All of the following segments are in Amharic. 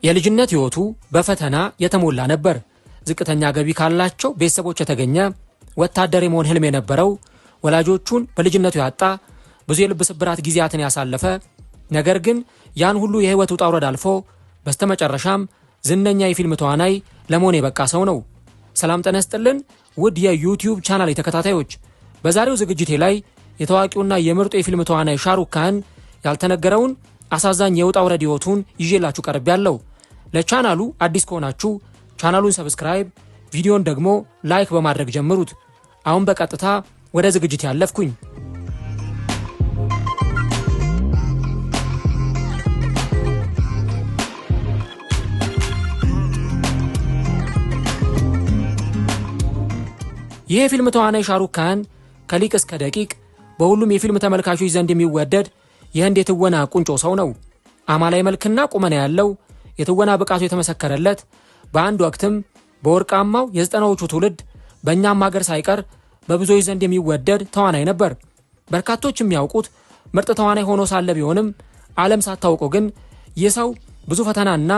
የልጅነት ሕይወቱ በፈተና የተሞላ ነበር። ዝቅተኛ ገቢ ካላቸው ቤተሰቦች የተገኘ፣ ወታደር የመሆን ህልም የነበረው፣ ወላጆቹን በልጅነቱ ያጣ፣ ብዙ የልብ ስብራት ጊዜያትን ያሳለፈ፣ ነገር ግን ያን ሁሉ የህይወት ውጣ ውረድ አልፎ በስተመጨረሻም ዝነኛ የፊልም ተዋናይ ለመሆን የበቃ ሰው ነው። ሰላም ጤና ይስጥልን ውድ የ YouTube ቻናል ተከታታዮች፣ በዛሬው ዝግጅቴ ላይ የታዋቂውና የምርጡ የፊልም ተዋናይ ሻሩክ ካን ያልተነገረውን አሳዛኝ የውጣ ውረድ ህይወቱን ይዤላችሁ ቀርቤያለሁ። ለቻናሉ አዲስ ከሆናችሁ ቻናሉን subscribe፣ ቪዲዮን ደግሞ like በማድረግ ጀምሩት። አሁን በቀጥታ ወደ ዝግጅት ያለፍኩኝ። ይህ የፊልም ተዋናይ ሻሩክ ካን ከሊቅ እስከ ደቂቅ በሁሉም የፊልም ተመልካቾች ዘንድ የሚወደድ የህንድ የትወና ቁንጮ ሰው ነው። አማላይ መልክና ቁመና ያለው፣ የትወና ብቃቱ የተመሰከረለት፣ በአንድ ወቅትም በወርቃማው የ90ዎቹ ትውልድ በእኛም ሀገር ሳይቀር በብዙዎች ዘንድ የሚወደድ ተዋናይ ነበር። በርካቶች የሚያውቁት ምርጥ ተዋናይ ሆኖ ሳለ ቢሆንም ዓለም ሳታውቀው ግን ይህ ሰው ብዙ ፈተናና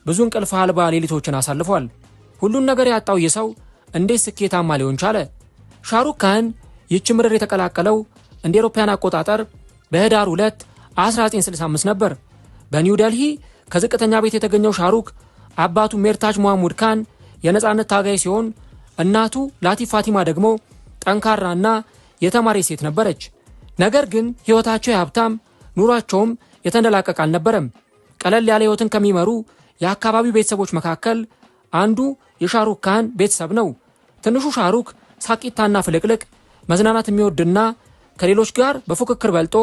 ብዙ እንቅልፍ አልባ ሌሊቶችን አሳልፏል። ሁሉን ነገር ያጣው ይህ ሰው እንዴት ስኬታማ ሊሆን ቻለ? ሻሩክ ካን ይህች ምድር የተቀላቀለው እንደ አውሮፓውያን አቆጣጠር በህዳር 2 1965 ነበር። በኒው ደልሂ ከዝቅተኛ ቤት የተገኘው ሻሩክ አባቱ ሜርታጅ ሙሐሙድ ካን የነጻነት ታጋይ ሲሆን እናቱ ላቲፍ ፋቲማ ደግሞ ጠንካራና የተማረች ሴት ነበረች። ነገር ግን ሕይወታቸው የሀብታም፣ ኑሯቸውም የተንደላቀቀ አልነበረም። ቀለል ያለ ሕይወትን ከሚመሩ የአካባቢው ቤተሰቦች መካከል አንዱ የሻሩክ ካን ቤተሰብ ነው። ትንሹ ሻሩክ ሳቂታና ፍልቅልቅ፣ መዝናናት የሚወድና ከሌሎች ጋር በፉክክር በልጦ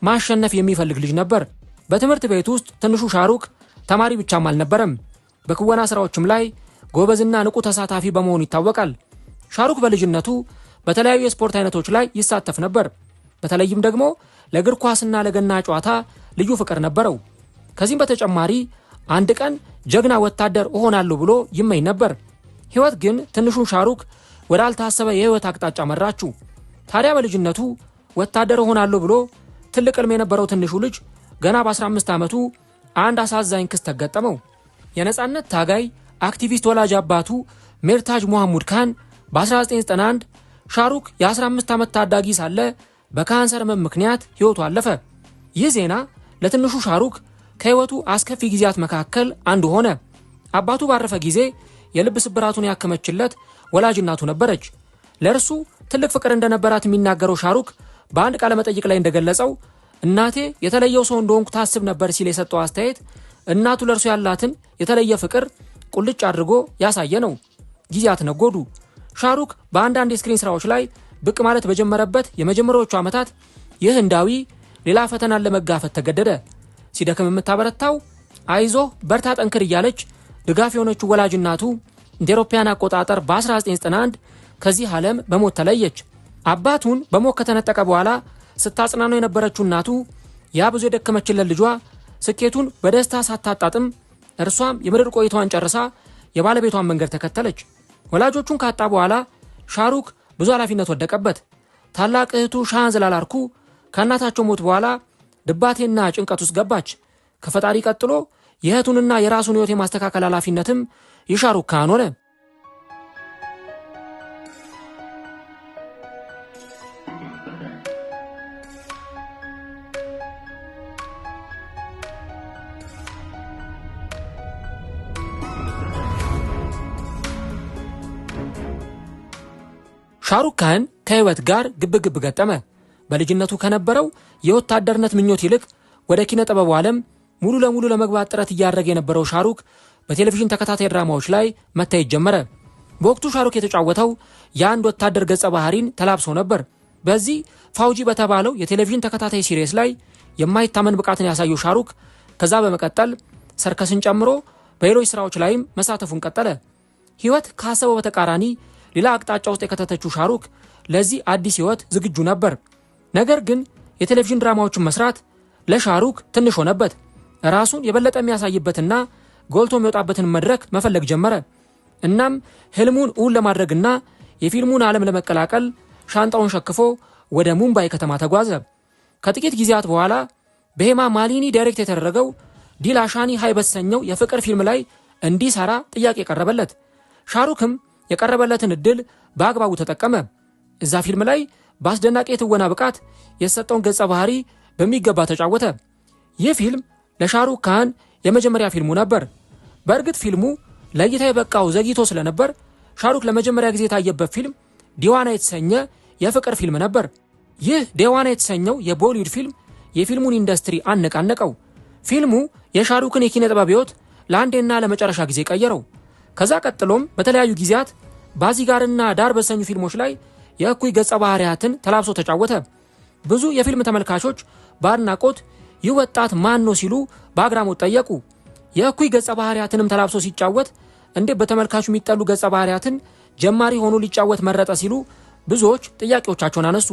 ማሸነፍ የሚፈልግ ልጅ ነበር። በትምህርት ቤት ውስጥ ትንሹ ሻሩክ ተማሪ ብቻም አልነበረም። በክወና ስራዎችም ላይ ጎበዝና ንቁ ተሳታፊ በመሆኑ ይታወቃል። ሻሩክ በልጅነቱ በተለያዩ የስፖርት አይነቶች ላይ ይሳተፍ ነበር። በተለይም ደግሞ ለእግር ኳስና ለገና ጨዋታ ልዩ ፍቅር ነበረው። ከዚህም በተጨማሪ አንድ ቀን ጀግና ወታደር እሆናለሁ ብሎ ይመኝ ነበር። ሕይወት ግን ትንሹን ሻሩክ ወደ አልታሰበ የሕይወት አቅጣጫ መራችው። ታዲያ በልጅነቱ ወታደር እሆናለሁ ብሎ ትልቅ ሕልም የነበረው ትንሹ ልጅ ገና በ15 ዓመቱ አንድ አሳዛኝ ክስተት ገጠመው። የነጻነት ታጋይ አክቲቪስት ወላጅ አባቱ ሜርታጅ ሙሐሙድ ካን በ1991 ሻሩክ የ15 ዓመት ታዳጊ ሳለ በካንሰር ህመም ምክንያት ሕይወቱ አለፈ። ይህ ዜና ለትንሹ ሻሩክ ከሕይወቱ አስከፊ ጊዜያት መካከል አንዱ ሆነ። አባቱ ባረፈ ጊዜ የልብ ስብራቱን ያከመችለት ወላጅ እናቱ ነበረች። ለእርሱ ትልቅ ፍቅር እንደነበራት የሚናገረው ሻሩክ በአንድ ቃለ መጠይቅ ላይ እንደገለጸው እናቴ የተለየው ሰው እንደሆንኩ ታስብ ነበር ሲል የሰጠው አስተያየት እናቱ ለእርሱ ያላትን የተለየ ፍቅር ቁልጭ አድርጎ ያሳየ ነው። ጊዜያት ነጎዱ። ሻሩክ በአንዳንድ የ screen ስራዎች ላይ ብቅ ማለት በጀመረበት የመጀመሪያዎቹ ዓመታት ይህ ህንዳዊ ሌላ ፈተናን ለመጋፈጥ ተገደደ። ሲደክም የምታበረታው፣ አይዞህ በርታ ጠንክር እያለች ድጋፍ የሆነችው ወላጅ እናቱ እንደ አውሮፓውያን አቆጣጠር በ1991 ከዚህ ዓለም በሞት ተለየች። አባቱን በሞት ከተነጠቀ በኋላ ስታጽናነው የነበረችው እናቱ ያ ብዙ የደከመችለት ልጇ ስኬቱን በደስታ ሳታጣጥም እርሷም የምድር ቆይታዋን ጨርሳ የባለቤቷን መንገድ ተከተለች። ወላጆቹን ካጣ በኋላ ሻሩክ ብዙ ኃላፊነት ወደቀበት። ታላቅ እህቱ ሻሃንዝ ላላርኩ ከእናታቸው ሞት በኋላ ድባቴና ጭንቀት ውስጥ ገባች። ከፈጣሪ ቀጥሎ የእህቱንና የራሱን ሕይወት የማስተካከል ኃላፊነትም የሻሩክ ካን ሆነ። ሻሩክ ካን ከህይወት ጋር ግብግብ ገጠመ። በልጅነቱ ከነበረው የወታደርነት ምኞት ይልቅ ወደ ኪነ ጥበቡ ዓለም ሙሉ ለሙሉ ለመግባት ጥረት እያደረገ የነበረው ሻሩክ በቴሌቪዥን ተከታታይ ድራማዎች ላይ መታየት ጀመረ። በወቅቱ ሻሩክ የተጫወተው የአንድ ወታደር ገጸ ባህሪን ተላብሶ ነበር። በዚህ ፋውጂ በተባለው የቴሌቪዥን ተከታታይ series ላይ የማይታመን ብቃትን ያሳየው ሻሩክ ከዛ በመቀጠል ሰርከስን ጨምሮ በሌሎች ስራዎች ላይም መሳተፉን ቀጠለ። ህይወት ካሰበው በተቃራኒ ሌላ አቅጣጫ ውስጥ የከተተችው ሻሩክ ለዚህ አዲስ ህይወት ዝግጁ ነበር። ነገር ግን የቴሌቪዥን ድራማዎችን መስራት ለሻሩክ ትንሽ ሆነበት። ራሱን የበለጠ የሚያሳይበትና ጎልቶ የሚወጣበትን መድረክ መፈለግ ጀመረ። እናም ህልሙን እውን ለማድረግና የፊልሙን ዓለም ለመቀላቀል ሻንጣውን ሸክፎ ወደ ሙምባይ ከተማ ተጓዘ። ከጥቂት ጊዜያት በኋላ በሄማ ማሊኒ direct የተደረገው ዲል አሻኒ ሃይ በተሰኘው የፍቅር ፊልም ላይ እንዲሰራ ጥያቄ ቀረበለት። ሻሩክም የቀረበለትን እድል በአግባቡ ተጠቀመ። እዛ ፊልም ላይ በአስደናቂ የትወና ብቃት የተሰጠውን ገጸ ባህሪ በሚገባ ተጫወተ። ይህ ፊልም ለሻሩክ ካህን የመጀመሪያ ፊልሙ ነበር። በእርግጥ ፊልሙ ለእይታ የበቃው ዘግይቶ ስለነበር ሻሩክ ለመጀመሪያ ጊዜ የታየበት ፊልም ዲዋና የተሰኘ የፍቅር ፊልም ነበር። ይህ ዲዋና የተሰኘው የቦሊውድ ፊልም የፊልሙን ኢንዱስትሪ አነቃነቀው። ፊልሙ የሻሩክን የኪነ ጥበብ ሕይወት ለአንዴና ለመጨረሻ ጊዜ ቀየረው። ከዛ ቀጥሎም በተለያዩ ጊዜያት ባዚጋርና ዳር በተሰኙ ፊልሞች ላይ የእኩይ ገጸ ባህሪያትን ተላብሶ ተጫወተ። ብዙ የፊልም ተመልካቾች በአድናቆት ይህ ወጣት ማን ነው ሲሉ በአግራሞት ጠየቁ። የእኩይ ገጸ ባህሪያትንም ተላብሶ ሲጫወት እንዴት በተመልካቹ የሚጠሉ ገጸ ባህሪያትን ጀማሪ ሆኖ ሊጫወት መረጠ ሲሉ ብዙዎች ጥያቄዎቻቸውን አነሱ።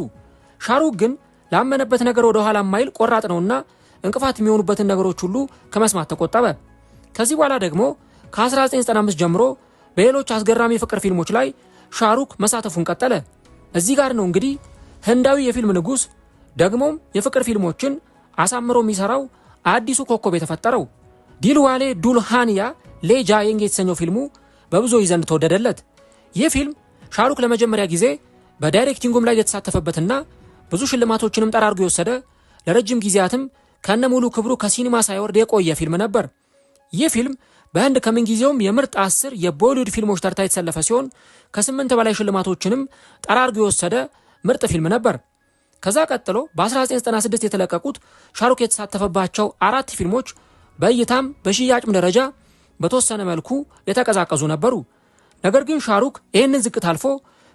ሻሩክ ግን ላመነበት ነገር ወደ ኋላ ማይል ቆራጥ ነውና እንቅፋት የሚሆኑበትን ነገሮች ሁሉ ከመስማት ተቆጠበ። ከዚህ በኋላ ደግሞ ከ1995 ጀምሮ በሌሎች አስገራሚ የፍቅር ፊልሞች ላይ ሻሩክ መሳተፉን ቀጠለ። እዚህ ጋር ነው እንግዲህ ህንዳዊ የፊልም ንጉሥ ደግሞም የፍቅር ፊልሞችን አሳምሮ የሚሰራው አዲሱ ኮከብ የተፈጠረው። ዲልዋሌ ዱልሃንያ ሌ ጃዬንጌ የተሰኘው ፊልሙ በብዙዎች ዘንድ ተወደደለት። ይህ ፊልም ሻሩክ ለመጀመሪያ ጊዜ በ directing ኡም ላይ የተሳተፈበትና ብዙ ሽልማቶችንም ጠራርጎ የወሰደ፣ ለረጅም ጊዜያትም ከነ ሙሉ ክብሩ ከሲኒማ ሳይወርድ የቆየ ፊልም ነበር። ይህ ፊልም በህንድ ከምንጊዜውም የምርጥ 10 የቦሊውድ ፊልሞች ተርታ የተሰለፈ ሲሆን ከ8 በላይ ሽልማቶችንም ጠራርጎ የወሰደ ምርጥ ፊልም ነበር። ከዛ ቀጥሎ በ1996 የተለቀቁት ሻሩክ የተሳተፈባቸው 4 ፊልሞች በእይታም በሽያጭም ደረጃ በተወሰነ መልኩ የተቀዛቀዙ ነበሩ። ነገር ግን ሻሩክ ይህንን ዝቅታ አልፎ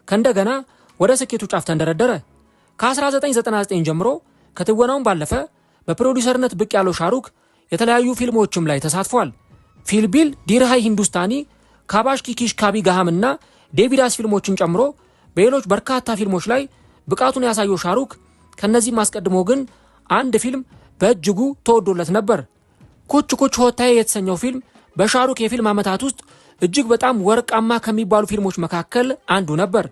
ከእንደገና ወደ ስኬቱ ጫፍ ተንደረደረ። ከ1999 ጀምሮ ከትወናውም ባለፈ በፕሮዲውሰርነት ብቅ ያለው ሻሩክ የተለያዩ ፊልሞችም ላይ ተሳትፏል። ፊልቢል፣ ዲርሃይ ሂንዱስታኒ፣ ካባሽ ኪኪሽ ካቢ ጋሃምና ዴቪዳስ ፊልሞችን ጨምሮ በሌሎች በርካታ ፊልሞች ላይ ብቃቱን ያሳየው ሻሩክ ከነዚህም አስቀድሞ ግን አንድ ፊልም በእጅጉ ተወዶለት ነበር። ኩች ኩች ሆታዬ የተሰኘው ፊልም በሻሩክ የፊልም ዓመታት ውስጥ እጅግ በጣም ወርቃማ ከሚባሉ ፊልሞች መካከል አንዱ ነበር።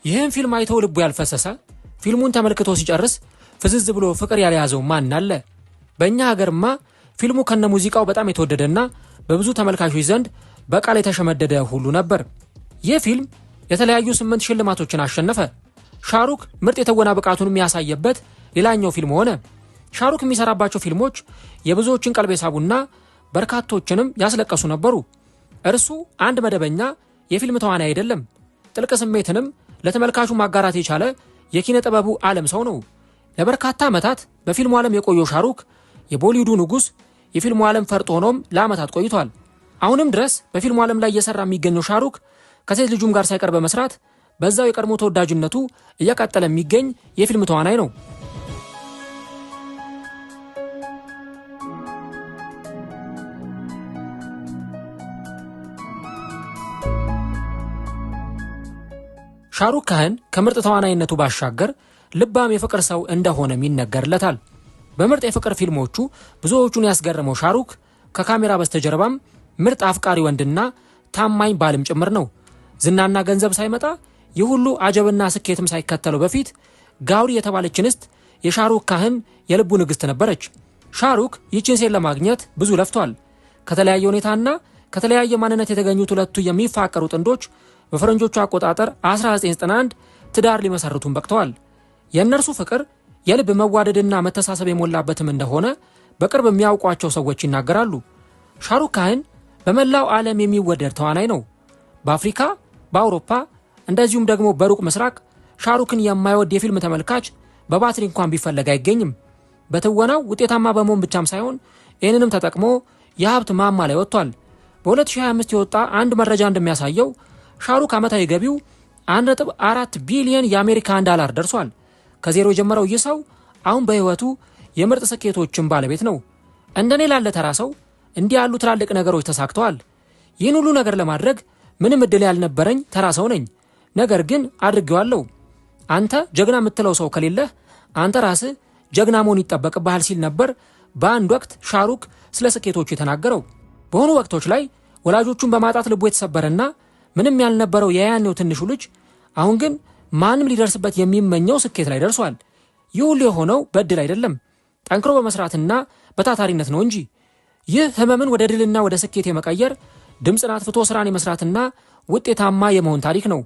ይህን ፊልም አይቶ ልቡ ያልፈሰሰ፣ ፊልሙን ተመልክቶ ሲጨርስ ፍዝዝ ብሎ ፍቅር ያልያዘው ማን አለ? በእኛ ሀገርማ ፊልሙ ከነ ሙዚቃው በጣም የተወደደና በብዙ ተመልካቾች ዘንድ በቃል የተሸመደደ ሁሉ ነበር። ይህ ፊልም የተለያዩ 8 ሽልማቶችን አሸነፈ። ሻሩክ ምርጥ የትወና ብቃቱን የሚያሳየበት ሌላኛው ፊልም ሆነ። ሻሩክ የሚሰራባቸው ፊልሞች የብዙዎችን ቀልብ የሳቡና በርካቶችንም ያስለቀሱ ነበሩ። እርሱ አንድ መደበኛ የፊልም ተዋናይ አይደለም። ጥልቅ ስሜትንም ለተመልካቹ ማጋራት የቻለ የኪነ ጥበቡ ዓለም ሰው ነው። ለበርካታ ዓመታት በፊልሙ ዓለም የቆየው ሻሩክ የቦሊውዱ ንጉሥ፣ የፊልሙ ዓለም ፈርጥ ሆኖም ለዓመታት ቆይቷል። አሁንም ድረስ በፊልሙ ዓለም ላይ እየሰራ የሚገኘው ሻሩክ ከሴት ልጁም ጋር ሳይቀር በመስራት በዛው የቀድሞ ተወዳጅነቱ እየቀጠለ የሚገኝ የፊልም ተዋናይ ነው። ሻሩክ ካህን ከምርጥ ተዋናይነቱ ባሻገር ልባም የፍቅር ሰው እንደሆነም ይነገርለታል። በምርጥ የፍቅር ፊልሞቹ ብዙዎቹን ያስገረመው ሻሩክ ከካሜራ በስተጀርባም ምርጥ አፍቃሪ ወንድና ታማኝ ባልም ጭምር ነው። ዝናና ገንዘብ ሳይመጣ፣ ይህ ሁሉ አጀብና ስኬትም ሳይከተለው በፊት ጋውሪ የተባለች እንስት የሻሩክ ካህን የልቡ ንግስት ነበረች። ሻሩክ ይህችን ሴት ለማግኘት ብዙ ለፍቷል። ከተለያየ ሁኔታና ከተለያየ ማንነት የተገኙት ሁለቱ የሚፋቀሩ ጥንዶች በፈረንጆቹ አቆጣጠር 1991 ትዳር ሊመሰርቱም በቅተዋል። የእነርሱ ፍቅር የልብ መዋደድና መተሳሰብ የሞላበትም እንደሆነ በቅርብ የሚያውቋቸው ሰዎች ይናገራሉ። ሻሩክ ካህን በመላው ዓለም የሚወደድ ተዋናይ ነው። በአፍሪካ፣ በአውሮፓ እንደዚሁም ደግሞ በሩቅ ምስራቅ ሻሩክን የማይወድ የፊልም ተመልካች በባትሪ እንኳን ቢፈለግ አይገኝም። በትወናው ውጤታማ በመሆን ብቻም ሳይሆን ይህንንም ተጠቅሞ የሀብት ማማ ላይ ወጥቷል። በ2025 የወጣ አንድ መረጃ እንደሚያሳየው ሻሩክ ዓመታዊ ገቢው 1.4 ቢሊዮን የአሜሪካን ዳላር ደርሷል። ከዜሮ የጀመረው ይህ ሰው አሁን በሕይወቱ የምርጥ ስኬቶችን ባለቤት ነው። እንደኔ ላለ ተራ ሰው እንዲህ ያሉ ትላልቅ ነገሮች ተሳክተዋል። ይህን ሁሉ ነገር ለማድረግ ምንም እድል ያልነበረኝ ተራ ሰው ነኝ። ነገር ግን አድርጌዋለሁ። አንተ ጀግና የምትለው ሰው ከሌለህ አንተ ራስህ ጀግና መሆን ይጠበቅብሃል ሲል ነበር በአንድ ወቅት ሻሩክ ስለ ስኬቶቹ የተናገረው። በሆኑ ወቅቶች ላይ ወላጆቹን በማጣት ልቡ የተሰበረና ምንም ያልነበረው የያኔው ትንሹ ልጅ አሁን ግን ማንም ሊደርስበት የሚመኘው ስኬት ላይ ደርሷል። ይህ ሁሉ የሆነው በእድል አይደለም፣ ጠንክሮ በመስራትና በታታሪነት ነው እንጂ። ይህ ህመምን ወደ ድልና ወደ ስኬት የመቀየር፣ ድምፅን አጥፍቶ ስራን የመስራትና ውጤታማ የመሆን ታሪክ ነው።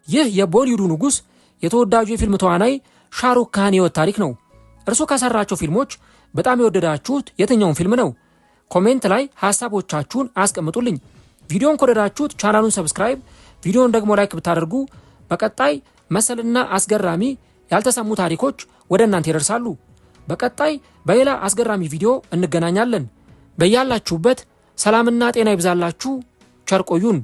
ይህ የቦሊውዱ ንጉሥ የተወዳጁ የፊልም ተዋናይ ሻሩክ ካህን የህይወት ታሪክ ነው። እርሱ ከሰራቸው ፊልሞች በጣም የወደዳችሁት የትኛውን ፊልም ነው? Comment ላይ ሐሳቦቻችሁን አስቀምጡልኝ። ቪዲዮን ከወደዳችሁት ቻናሉን subscribe፣ ቪዲዮን ደግሞ like ብታደርጉ በቀጣይ መሰልና አስገራሚ ያልተሰሙ ታሪኮች ወደ እናንተ ይደርሳሉ። በቀጣይ በሌላ አስገራሚ ቪዲዮ እንገናኛለን። በያላችሁበት ሰላምና ጤና ይብዛላችሁ። ቸር ቆዩን።